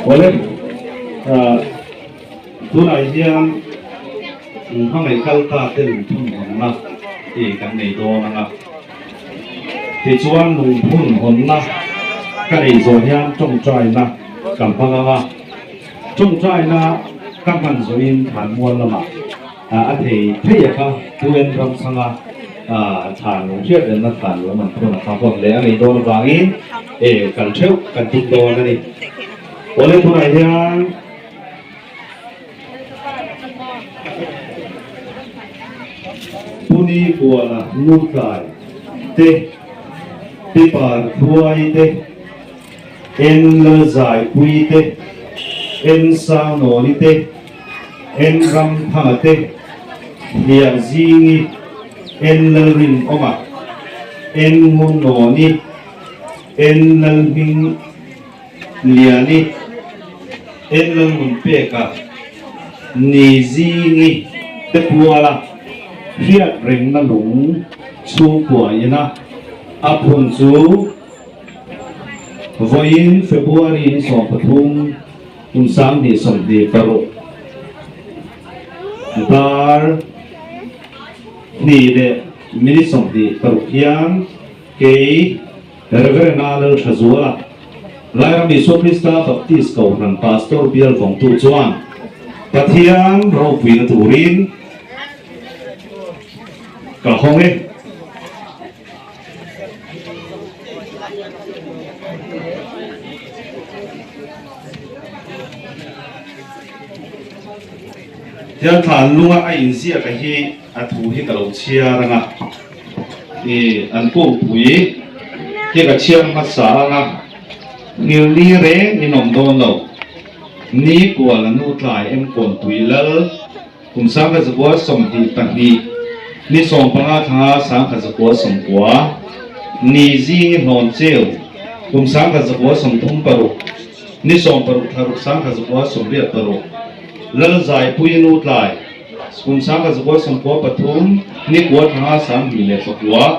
Awle, tunah hian hmangaih kal ta te lungphun hawnna hi kan nei dawn ang a. Tichuan lungphun hawnna ka nei zawh hian tawngtaina ka hmang ang a. Tawngtaina ka hman zawhin thlanmual lamah A thei thei a kha UN ram chhanga thlan lung hriat remna thlan lung an phun a kha huam leh a ngei dawn avangin e kal theuh kan tum dawn a ni. Awle tunah hian Puni Kuala Nutlai te Pipar Thuai te En Lalzaipui te En Sangnawni te En Ramthanga te, Hliah Zingi, En Lalrinawma, En Ngunawni, En Lalhming Liani, En Lalngunpeka, Ni Zingi te puala hriat rengna lung chhungkua ina a phun chu vawiin February ni 13 Kum 2026 dar hnih leh minute 26 hian kei Rev. A Lalthazuala, Lairam Isua Krista Baptist Kohhran Pastor bial vawngtu chuan Pathian ropuina turin ka hawng e. Hian thlan lunga a inziak a hi a thu hi ka lo chhiar ang a, i an kungpui hi ka chhiar hmasa ang a, nghilni reng in awm dawn lo, ni kual a nu tlai em kawnpui lal. Kum 1922, ni 15 thla 1990, ni zing i hlawn cheu, kum 1936, ni 16 thla ruk 1986, Lalzaipui nu tlai, kum 1993, ni kua thla 2009,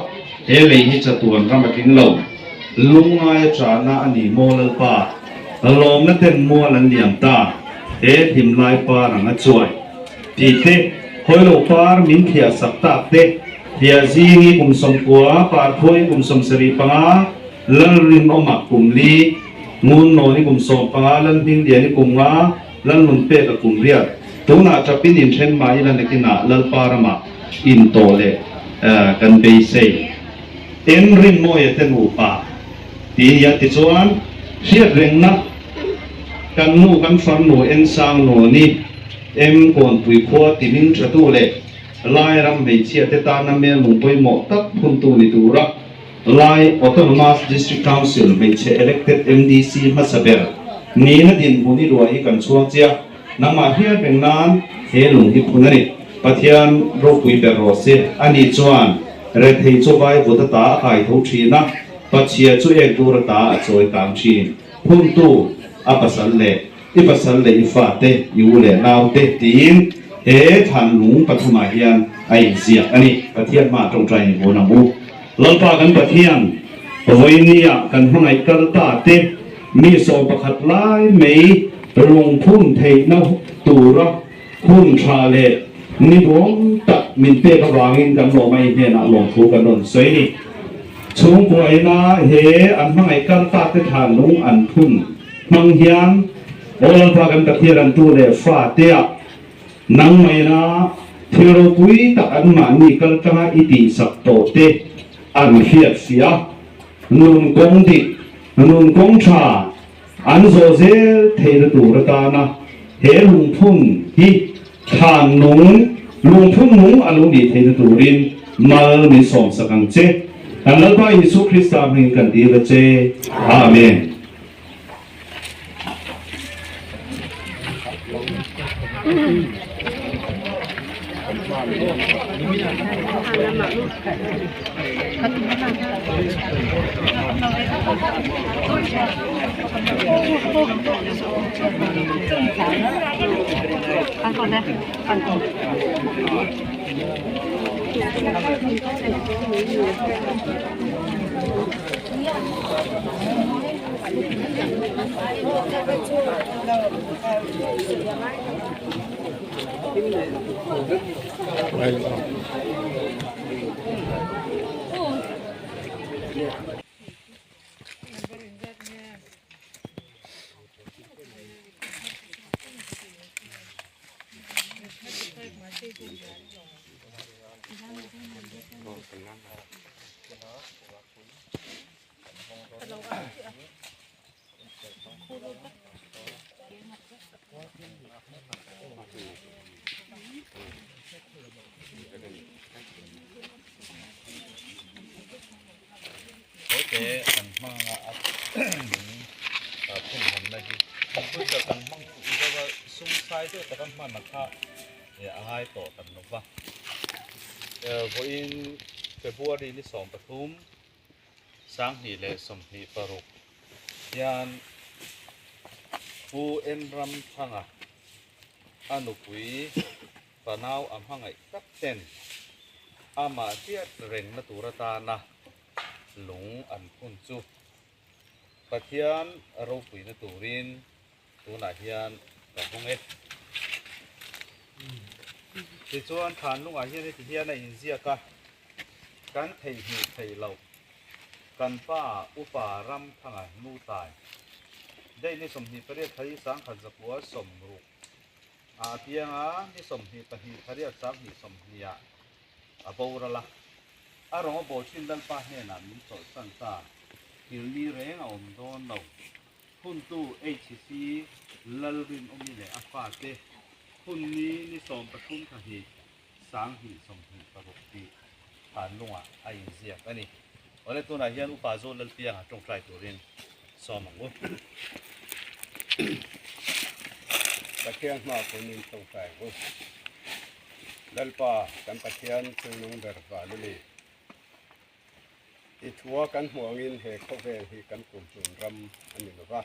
he lei hi chatuan ram a tling lo, lungngai a chahna a ni maw Lalpa, lawmna ten mual an liam ta. He hlimlai par ang a chuai tih te, hawilo par min thliah sak tak te, thliah zingi kum 90, par khuai kum 75, Lalrinawma kum li, Ngunnawni kum 15, Lalhmingdiani kum nga, Lalnunpeka kum riat. Tunah tapin inthen mah ila nakinah Lalpa ramah intawh leh kan beisei. En Rinmawia te nupa tih nia tichuan hriat rengna Kan nu kan farnu en sang nuani em Kawnpui khua timin thatu leh Lai ram hmeichhia te tana mel lung pawimawh tak phuntu ni tura Lai Autonomous District Council hmeichhe elected MDC hmasa ber nihna dinhmun i luah hi kan chhuang chia nangmah hriat reng nan he lung hi phun a ni. Pathian ropui ber rawh se. Ani chuan rethei chu vai vut ata a kai tho thin a, pachhia chu ek dur ata a chawi kang thin. Phuntu, a pasal leh i pasal leh i fate, i u leh naute tiin he thlan lung pathumah hian a inziak a ni. Pathian hmaah tawngtai ni hawn ang u. Lalpa kan Pathian, vawinia kan hmangaih kal ta te, mi 11 lai mai lungphun theihna tura hun tha leh ni duam tak min pek avangin kan lawmai hnenah lawmthu kan rawn sawi ni. Chhungkua ina he an hmangaih kal ta te thlan lung an phun hmang hian Aw Lalpa kan Pathian an tu leh fa te ah nang maina thil ropui tak an mahni kal tanga i tihsak tawh te an hriat sia nun kawng dik nun kawng tha an zawh zel theihna tur atana he lungphun hi thlan nung, lungphun nung a lo nih theihna turin mal min sawmsak ang che. Kan Lalpa Isu Krista hmingin kan dil a che. Amen. Te kan hmanga a a phunhawmna hi pawisa kan hmang fuh deuh a sum sai deuh taka hman a kha a ngai tawh tam lo va vawiin February ni 13 2026 hian Pu En Ramthanga a nupui fanau a hmangaih tak ten amah hriat rengna tur atana lung an phun chu Pathian ropuina turin tunah hian ka hawng e. Tichuan thlanlungah hian heti hian a inziak a, Kan theihnghilh thei lo, kan pa Upa Ramthanga Nutai, dei ni 28 thari 1960 ah a piang a, ni 22 thari 2020 ah a boral a. A rawng a bawl thin Lalpa hnenah min chawlhsan ta, thilni reng a awm dawn lo. Phuntu HC Lalrinawmi leh a fate phunni ni 13 thla hnih 2026 tih thanlungah a inziak a ni. Awle tunah hian Upa Zawl Lalpianga tawngtai turin sawm ang u. Pathian hma punin tawngtai ang u. Lalpa kan Pathian chungnung ber van a ni. I thua kan hmuh angin he khawvel hi kan kumhlun ram a ni lo va.